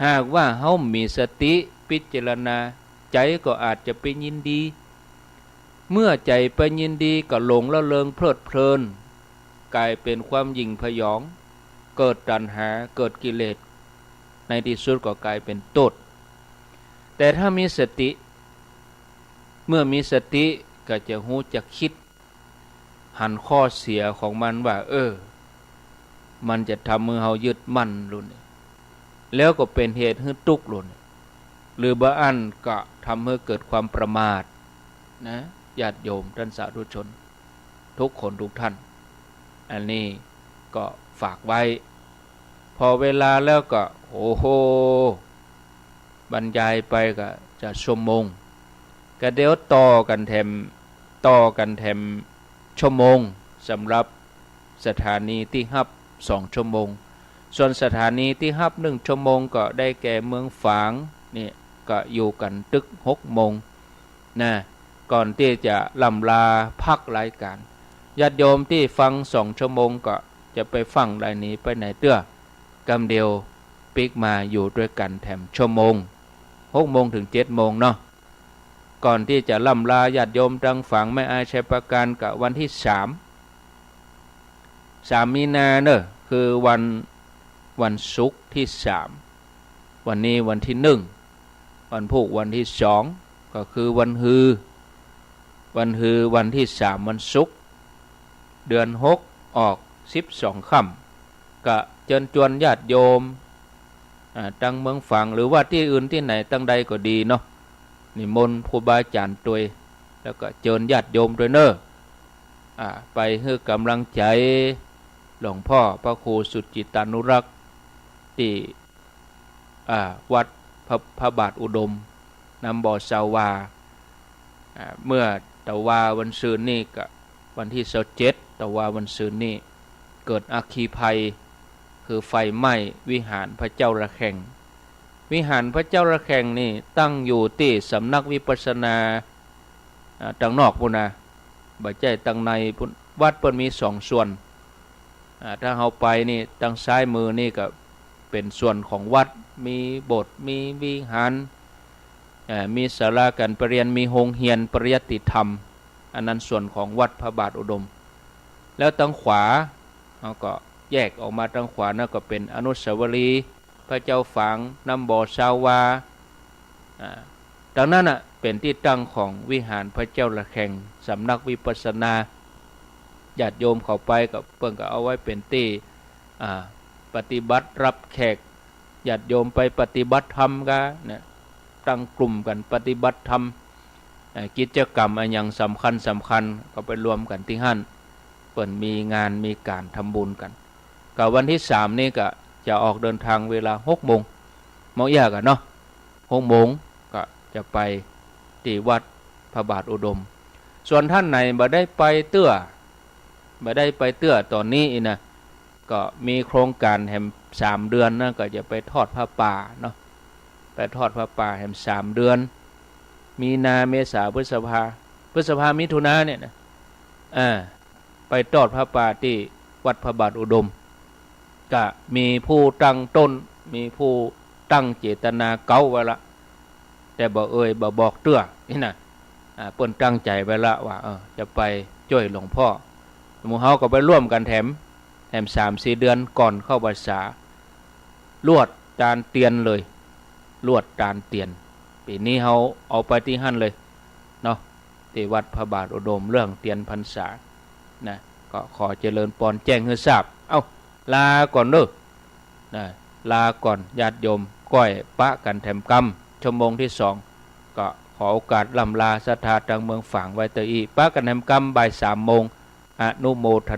หากว่าเฮามีสติพิจารณา ใจ๋ก็อาจจะไปยินดี เมื่อใจ๋ไปยินดีก็หลงละเริงเพลิดเพลิน กลายเป๋นความหยิ่งผยอง เกิดตัณหา เกิดกิเลส ในตี้สุดก็กลายเป๋นโต้ษ แต่ถ้ามีสติ เมื่อมีสติก็จะฮู้จักกึ๊ด หันข้อเสียของมันว่า เออ มันจะทำหื้อเฮายึดมั่นลูกนี่ แล้วก็เป๋นเหตุหื้อตุ๊กข์ลูกนี่ หรือบ่อั้นก็ทำหื้อเกิดความประมาท นะ ญาติโยมต้านสาธุชน ทุกคนทุกท่าน อันนี้ก็ฝากไว้ พอเวลาแล้วก็ โอ้โห บรรยายไปก็จะชั่วโมง ก็เดี๋ยวต่อกั๋นแถม ต่อกั๋นแถมชั่วโมง สำหรับสถานีตี้ฮับสองชั่วโมง ส่วนสถานีตี้ฮับหนึ่งชั่วโมงก็ได้แก่เมืองฝาง เนี่ย ก็อยู่กั๋นตึกหกโมง นะ ก่อนตี้จะล่ำลาพักรายก๋าน ญาติโยมตี้ฟังสองชั่วโมงก็จะไปฟั่งได้หนีไปไหนเตื้อ กำเดียวปิ๊กมาอยู่ตวยกั๋นแถมชั่วโมง หกโมงเถิงเจ็ดโมงเนาะ ก่อนตี้จะล่ำลาญาติโยมตางฝางแม่อาย ชัยปราการ ก็วันตี้สาม สามมีนาเน่อ คือวัน วันศุกร์ตี้สาม วันนี้วันตี้หนึ่ง วันพูกวันตี้สอง ก็คือวันฮือ วันฮือวันตี้สาม วันศุกร์ เดือนหกออกสิบสองค่ำ ก็เจิญจวนญาติโยม อ่า ตังเมืองฝาง หรือว่าตี้อื่นตี้ไหนตังใดก็ดีเนาะ นิมนต์ครูบาอาจ๋ารย์ตวย แล้วก็เจิญญาติโยมตวยเน่อ อ่า ไปหื้อก๋ำลังใจ๋หลวงพ่อพระครูสุจิตตานุรักษ์ ตี้ อ่า วัดพระ พระบาทอุดม น้ำบ่อซาวา อ่า เมื่อตะวาวันซืนนี่ก็ วันตี้ซาวเจ็ด ตะวาวันซืนนี่ เกิดอัคคีภัย คือไฟไหม้วิหารพระเจ้าระแฆง วิหารพระเจ้าระแฆงนี่ตั้งอยู่ตี้สำนักวิปัสสนา อ่า ตังนอกปู้นนะ บ่ใจ้ตังในปู้น วัดเปิ้นมีสองส่วน อ่า ถ้าเฮาไปนี่ ตังซ้ายมือนี่ก็เป๋นส่วนของวัด มีโบสถ์ มีวิหาร อ่า มีศาลาก๋านไปเฮียน มีโฮงเฮียนปริยัติธรรม อันนั้นส่วนของวัดพระบาทอุดม แล้วตังขวา เฮาก็แยกออกมาตังขวานั่นก็เป๋นอนุสาวรีย์พระเจ้าฝาง น้ำบ่อซาวา อ่า ตังนั้นน่ะ เป๋นตี้ตั้งของวิหารพระเจ้าระแฆง สำนักวิปัสสนา ญาติโยมเข้าไปก็ เปิ้นก็เอาไว้เป๋นตี้ อ่า ปฏิบัติรับแขก ญาติโยมไปปฏิบัติธรรมก็เนี่ย ตั้งกลุ่มกั๋นปฏิบัติธรรม เอ่อ กิจกรรมอะหยังสำคัญสำคัญก็ไปรวมกั๋นตี้หั้น เปิ้นมีงานมีก๋านทำบุญกั๋น ก็วันตี้สามนี่ก็จะออกเดินทางเวลาหกโมง เมาะเอี้ยกั๋นเนาะ หกโมงก็จะไปตี้วัดพระบาทอุดม ส่วนต้านไหนบ่ได้ไปเตื้อ บ่ได้ไปเตื้อต๋อนนี้อี้นะ ก็มีโครงก๋านแหมสามเดือนนะ ก็จะไปทอดผ้าป่าเนาะ ไปทอดผ้าป่าแหมสามเดือน มีนา เมษา พฤษภา พฤษภา มิถุนาเนี่ยนะ อ่า ไปทอดผ้าป่าตี้วัดพระบาทอุดม ก็มีผู้ตั้งต้น มีผู้ตั้งเจตนาเก๊าไว้ละ แต่บ่เอ่ยบ่บอกเตื้อ นี่นะ อ่า เปิ้นตั้งใจ๋ไว้ละว่า เออ จะไปจ้วยหลวงพ่อ หมู่เฮาก็ไปร่วมกั๋นแถม แถมสามสี่เดือนก่อนเข้าพรรษา ลวดตานเตียนเลย ลวดตานเตียน ปี๋นี้เฮาเอาไปตี้หั้นเลยเนาะ ตี้วัดพระบาทอุดม เรื่องเตียนพรรษา นะ ก็ขอเจริญปอนแจ้งหื้อทราบ เอ้า ลาก่อนเน่อ นะ ลาก่อนญาติโยม ก้อยปะกั๋นแถมกำ ชั่วโมงตี้สอง ก็ขอโอกาสล่ำลาศรัทธาตังเมืองฝางไว้เต้าอี้ ปะกั๋นแถมกำบ่ายสามโมง อนุโมท